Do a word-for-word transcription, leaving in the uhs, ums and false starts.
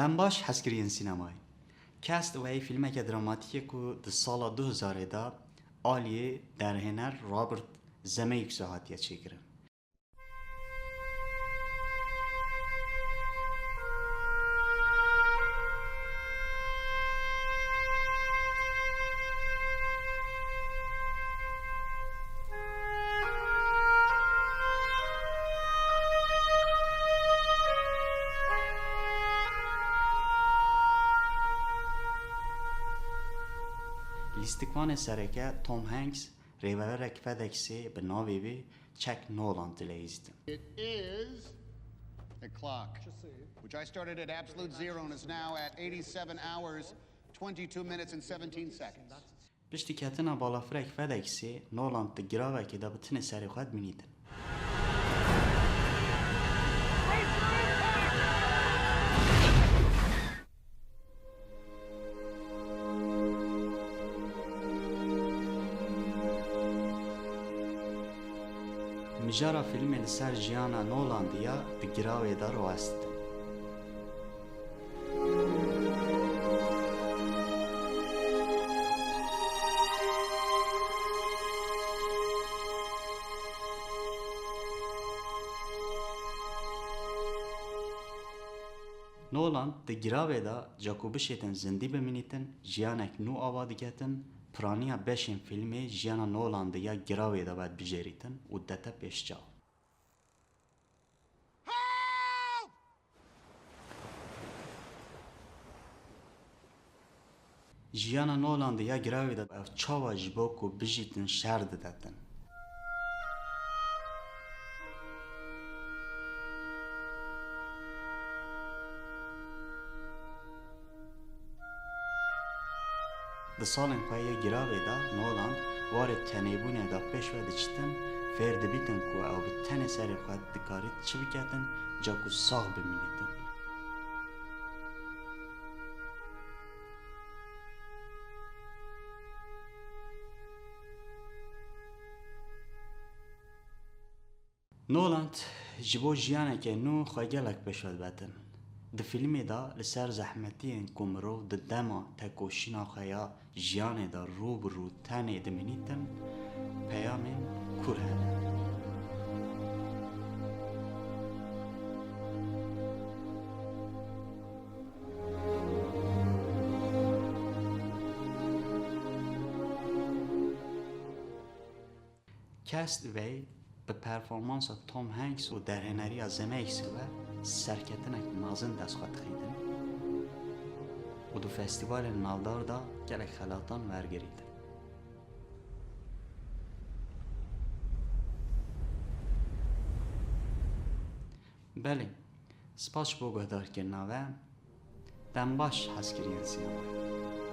Baş hezkiriyên sînemayê. Castaway fîlmeke dramatîk e ku di sala du hezarê de aliyê derhêner Robert Zemeckis hatiye çêkirin. Lîstikvanê sereke Tom Hanks rêveberek FedExê bi navê wî Chuck Nolan dileyîzitin. It is the clock, which I started at absolute zero and is now at eighty-seven hours, twenty-two minutes and seventeen seconds. Piştî ketina balafirek FedExê, Nolan di giravekê de bi tenê serê xwe dimînîtin. Mijara fîlmê li ser jiyana Nolan de ya di giravê de rawestin. Nolan di giravê de, ca ku bişêtin zindî bimînîtin, jiyanek nû ava diketin, piraniya beşên fîlmê jiyana Nolan de ya giravê de vedbijêrîtin û dete pêşçav. Jiyana Nolan de ya giravê de ev çawa ji bo ku bijîtin şer didetin. Di salên xwe yê giravê de Nolan warê tenêbûnê de pêş ve diçitin, fêr dibîtin ku ew bi tenê serê xwe dikarît çi biketin, ca ku sax bimînîtin. Nolan ji bo jiyaneke nû xwe gelek pêş ve dibetin. Di fîlmê de li ser zehmetiyên ku mirov di dema tekoşîna xwe ya jiyanê de rû bi rû tenê dimînîtin, peyamên kûr hene. Castaway bi performansa Tom Hanks û derhêneriya Zemeckis ve serketinek mezin dest xwe dixîtin û di festîvalên navdar de gelek xelatan wergirîtin. Belê, spas ji bo guhdarkirina we. Dem baş hezkiriyên sînemayê.